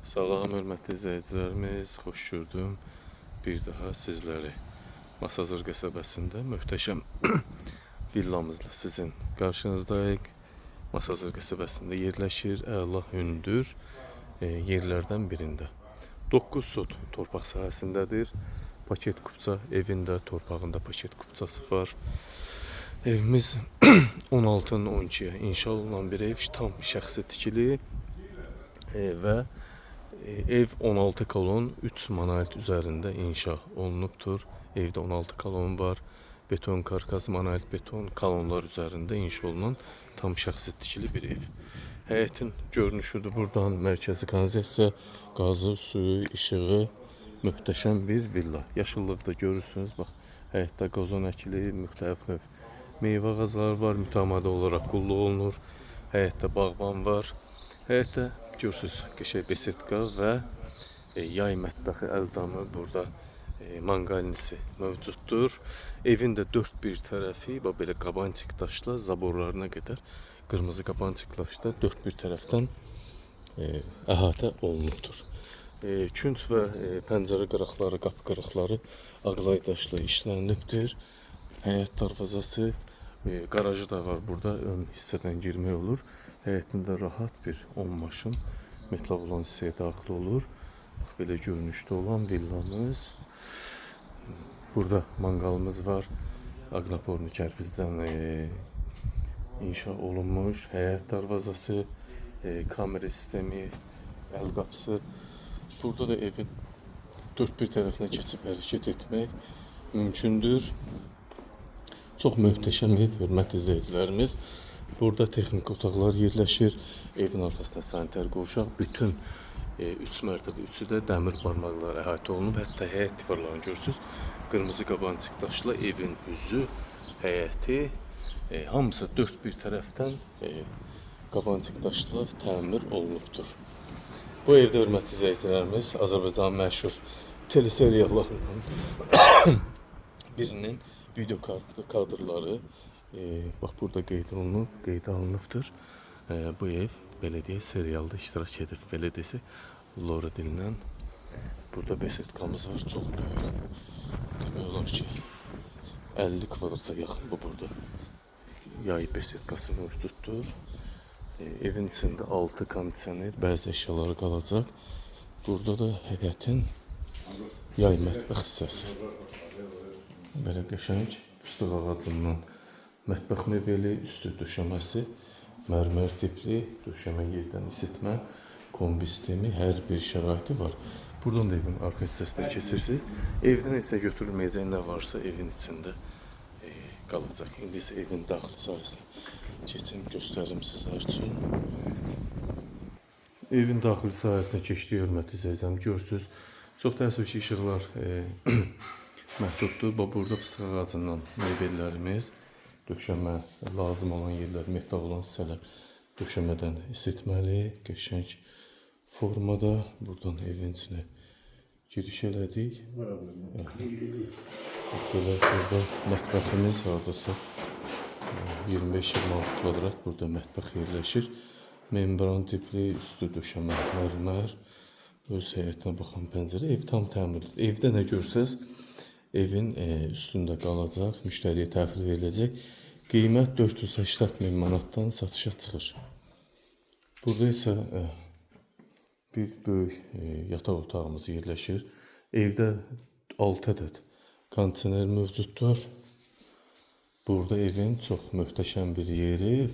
Salam hörmətli izləyicilərimiz, xoş gördüm bir daha sizləri. Masazır qəsəbəsində möhtəşəm villamızla sizin qarşınızdayıq. Masazır qəsəbəsində yerləşir, əla hündür yerlərdən birində. 9 sot torpaq sahəsindədir. Paket kupça evində, torpağında paket kupçası var. Evimiz 16-nın 12-yə inşa olunan bir ev, tam şəxsi tikili və ev 16 kolon 3 monolit üzərində inşa olunubdur. Evdə 16 kolon var. Beton karkas, monolit beton kolonlar üzərində inşa olunan tam şəxsi tikili bir ev. Həyətin görünüşüdür buradan. Mərkəzi kanalizasiya, qazı, suyu, işığı, möhtəşəm bir villa. Yaşıllıqda görürsünüz. Bax, həyətdə qozon əkili, müxtəlif növ meyvə ağacları var, mütəmadi olaraq qulluq olunur. Həyətdə bağban var. Həyətdə görürsünüz, qəşəng besetka və yay mətbəxi, əl damı burada manqalnisi mövcuddur. Evin də dörd bir tərəfi bax belə qabançik daşla zaborlarına qədər qırmızı qabançik daşla dörd bir tərəfdən əhatə olunubdur. Künc və pəncərə qıraqları, qapı qıraqları ağlay daşla işlənilibdir. Həyət darvazası, qarajı da var burada. Ön hissədən girmək olur. Həyətində rahat bir 10 maşın metlaq olan hissəyə daxil olur. Bax belə görünüşdə olan villamız. Burada manqalımız var. Aqnapornu kərpizdən inşa olunmuş həyət darvazası, kamera sistemi, əl qapısı. Burada da evin dörd bir tərəfinə keçib hərəkət etmək mümkündür. Çox möhtəşəm ev, hörmətli izləyicilərimiz. Burada texniki otaqlar yerləşir. Evin arxasında sanitar qovşaq, bütün 3 mərtəbə, üçü də dəmir barmaqlar əhatə olunub. Hətta həyət divarlarını görürsünüz. Qırmızı qabançıq daşla evin üzü, həyəti, hamısı dörd bir tərəfdən qabançıq daşla təmir olunubdur. Bu evdə hörmətli izləyicilərimiz, Azərbaycanın məşhur teleseriallarından birinin video kadrları bax burada qeyd olunub, qeydə alınıbdır. Bu ev belə deyək serialda iştirak edib, belə desək Lora dilindən. Burada besetkamız var, çox böyük. Demək olar ki 50 kvadrata yaxın bu burada yay besetkası mövcuddur. Evin içində 6 kondisioner, bəzi əşyaları qalacaq. Burada da həyətin yay mətbəx hissəsi. Belə qəşəng fıstıq ağacından mətbəx mebeli, üstü döşəməsi, mərmər tipli, döşəmə yerdən isitmə, kombi sistemi, hər bir şəraiti var. Buradan da evin arxa hissəsinə keçirsiniz. Evdən isə götürülməyəcək nə varsa evin içində qalacaq. İndi isə evin daxili sahəsinə keçim, göstərim sizlər üçün. Evin daxili sahəsinə keçdik, hörmətli izləyicilərim. Görürsünüz, çox təəssüf ki, işıqlar məhduddur. Bax burada fıstıq ağacından mebellərimiz, döşəmə lazım olan yerlər, metal olan hissələr döşəmədən isitməli, qəşəng formada. Buradan evin içinə giriş elədik. Bax belə burada mətbəximiz hardasa 25-26 kvadrat burada mətbəx yerləşir. Membran tipli, üstü döşəmə, mərmər, öz həyətinə baxan pəncərə. Ev tam təmirlidir. Evdə nə görsəz, evin üstündə qalacaq, müştəriyə təhvil veriləcək. Qiymət 480 min manatdan satışa çıxır. Burada isə bir böyük yataq otağımız yerləşir. Evdə 6 ədəd kondisioner mövcuddur. Burada evin çox möhtəşəm bir yeri,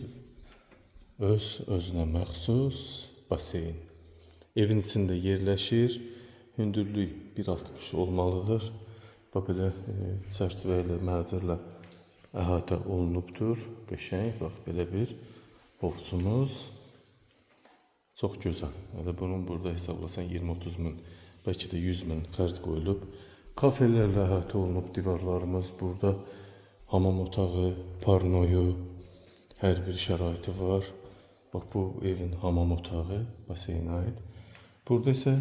öz özünə məxsus baseyn. Evin içində yerləşir. Hündürlük 1.60 olmalıdır. Bax belə çərçivə ilə, mərcərlə əhatə olunubdur. Qəşəng, bax belə bir hovuzumuz. Çox gözəl. Elə bunun burada hesablasan 20-30 min, bəlkə də 100 min xərc qoyulub. Kafelərlə əhatə olunub divarlarımız. Burada hamam otağı, parnoyu, hər bir şəraiti var. Bax bu evin hamam otağı, baseynə aid. Burada isə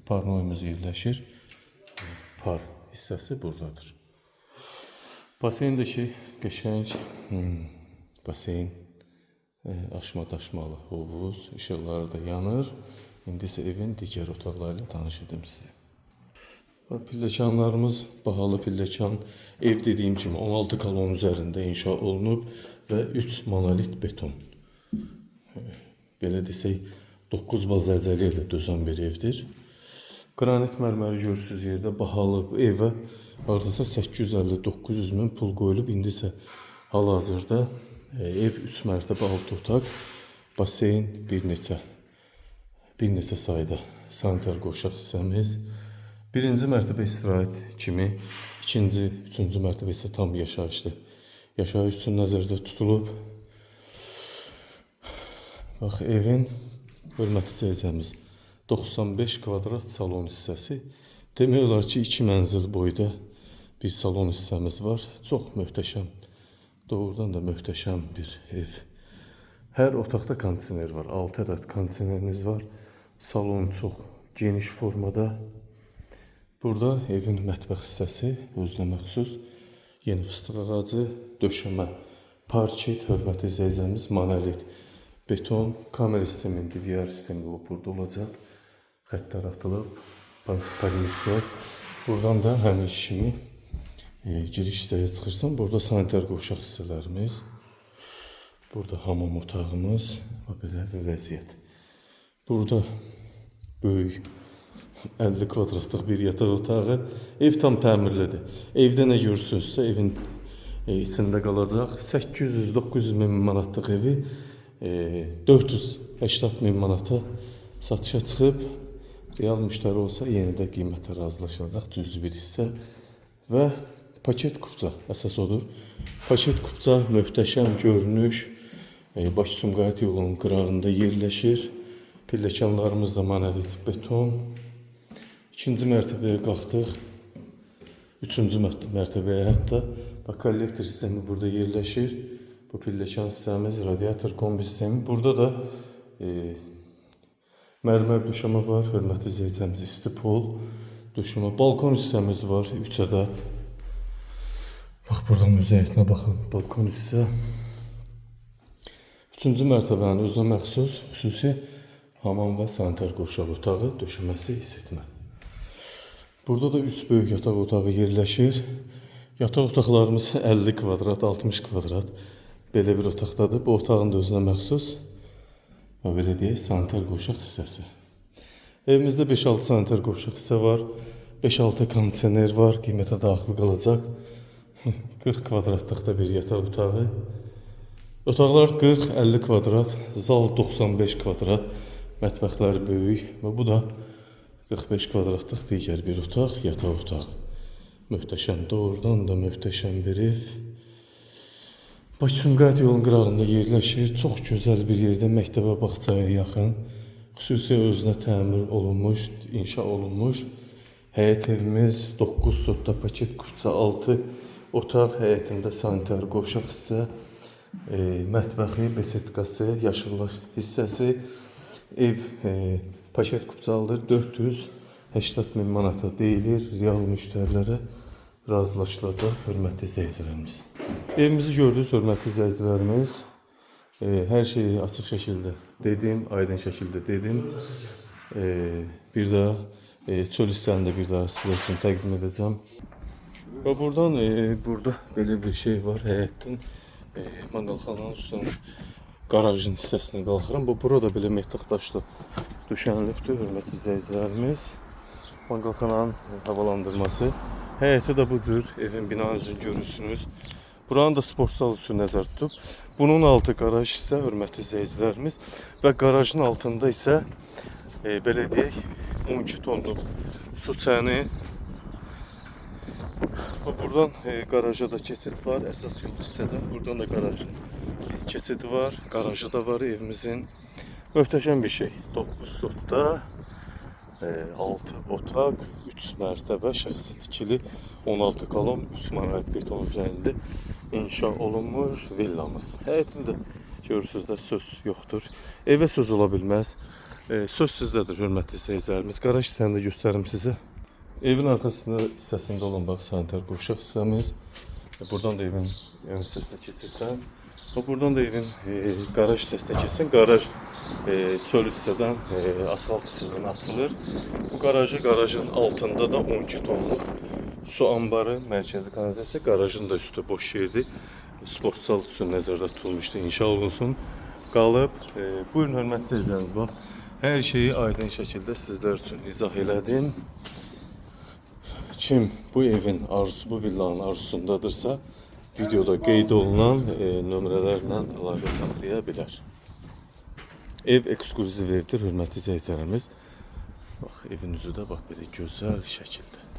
parnoyumuz yerləşir. Par hissəsi buradadır. Baseyndəki qəşəng baseyn aşma daşmalı hovuz, işıqları da yanır. İndi isə evin digər otaqları ilə tanış edim sizi. Bax, pilləkanlarımız bahalı pilləkan. Ev dediyim kimi 16 kolon üzərində inşa olunub və 3 monolit beton. Belə desək 9 bal zəlzələyə də dözən bir evdir. Qranit mərməri görürsüz yerdə, bahalı bu evə hardasa 850-900 min pul qoyulub. İndi isə hal-hazırda ev 3 mərtəbə 6 otaq, baseyn bir neçə sayda sanitar qovşaq hissəmiz. Birinci mərtəbə istirahət kimi, ikinci, üçüncü mərtəbə isə tam yaşayışlı. Yaşayış üçün nəzərdə tutulub. Bax, evin hörmətli izləyicimiz 95 kvadrat salon hissəsi. Demək olar ki, 2 mənzil boyda bir salon hissəmiz var. Çox möhtəşəm, doğrudan da möhtəşəm bir ev. Hər otaqda kondisioner var. 6 ədəd kondisionerimiz var. Salon çox geniş formada. Burada evin mətbəx hissəsi özünə məxsus. Yeni fıstıq ağacı, döşəmə, parket, hörmətli izləyicimiz, monolit, beton, kamera sistemi, DVR sistemi burada olacaq. Xəttlər atılıb, parklar. Buradan da həmin kimi giriş hissəyə çıxırsan, burada sanitar qovşaq hissələrimiz. Burada hamam otağımız və belə bir vəziyyət. Burada böyük 50 kvadratlıq bir yataq otağı. Ev tam təmirlidir. Evdə nə görürsünüzsə evin içində qalacaq. 800-900 min manatlıq evi 480 min manata satışa çıxıb. Real müştəri olsa yenə də qiymətə razılaşılacaq cüzi bir hissə. Və paket kupça əsas odur. Paket kupça möhtəşəm görünüş. Bakı-Sumqayıt yolunun qırağında yerləşir. Pilləkanlarımız da monolit beton. İkinci mərtəbəyə qalxdıq. Üçüncü mərtəbəyə hətta. Bax, kollektor sistemi burada yerləşir. Bu pilləkan hissəmiz, radiator kombi sistemi. Burada da mərmər döşəmə var. Hörmətli izləyicimiz, isti pol döşəmə. Balkon hissəmiz var, 3 ədəd. Bax, buradan öz həyətinə baxın. Balkon hissə. Üçüncü mərtəbənin özünə məxsus xüsusi hamam və sanitar qovşaq otağı, döşəməsi isitmə. Burada da 3 böyük yataq otağı yerləşir. Yataq otaqlarımız 50 kvadrat, 60 kvadrat belə bir otaqdadır. Bu otağın da özünə məxsus və belə deyək, sanitar qovşaq hissəsi. Evimizdə 5-6 sanitar qovşaq hissə var. 5-6 kondisioner var, qiymətə daxil qalacaq. 40 kvadratlıqda bir yataq otağı. Otaqlar 40-50 kvadrat, zal 95 kvadrat, mətbəxlər böyük və bu da 45 kvadratlıq digər bir otaq, yataq otağı. Möhtəşəm, doğrudan da möhtəşəm bir ev. Bakı-Sumqayıt yolunun qırağında yerləşir. Çox gözəl bir yerdə, məktəbə, bağçaya yaxın. Xüsusi özünə təmir olunmuş, inşa olunmuş. Həyət evimiz 9 sotda paket kupça 6 otaq, həyətində sanitar qovşaq hissə, mətbəxi, besetkası, yaşıllıq hissəsi. Ev paket kupçalıdır. 480 min manata deyilir. Real müştərilərə razılaşılacaq, hörmətli izləyicilərimiz. Evimizi gördünüz, hörmətli izləyicilərimiz. Hər şeyi açıq şəkildə dedim, aydın şəkildə dedim. Bir daha çöl hissəni də bir daha sizlər üçün təqdim edəcəm. Və buradan burada belə bir şey var həyətdən. Manqalxananın üstündən qarajın hissəsinə qalxıram. Bu burada belə metaq daşlı döşənilibdir, hörmətli izləyicilərimiz. Manqalxananın havalandırması. Həyəti də bu cür evin binanın üzünü görürsünüz. Buranın da sport zal üçün nəzər tutub. Bunun altı qaraj hissə, hörmətli izləyicilərimiz, və qarajın altında isə belə deyək 12 tonluq su çəni. Və buradan qaraja da keçid var. Əsas yol hissədən. Buradan da qarajın keçidi var. Qarajı da var evimizin. Möhtəşəm bir şey. 9 sotda 6 otaq, 3 mərtəbə, şəxsi tikili, 16 kolon, 3 monolit beton üzərində inşa olunmuş villamız. Həyətində görürsünüz də söz yoxdur. Evə söz ola bilməz. Söz sizdədir, hörmətli izləyicilərimiz. Qaraj hissəni də göstərim sizə. Evin arxasında hissəsində olan bax sanitar qovşaq hissəmiz. Buradan da evin ön hissəsinə keçirsən. Bax buradan da evin qaraj hissəsinə keçsin. Qaraj çöl hissədən, asfalt hissədən açılır. Bu qarajı, qarajın altında da 12 tonluq su anbarı, mərkəzi kanalizasiya, qarajın da üstü boş yerdir. Sport zal üçün nəzərdə tutulmuşdu, inşa olunsun. Qalıb. Buyurun hörmətli seyircilərimiz, bax. Hər şeyi aydın şəkildə sizlər üçün izah elədim. Kim bu evin arzusu, bu villanın arzusundadırsa, videoda qeyd olunan nömrələrlə əlaqə saxlaya bilər. Ev eksklüziv evdir, hörmətli izləyicilərimiz. Bax, evin üzü də bax belə gözəl şəkildə.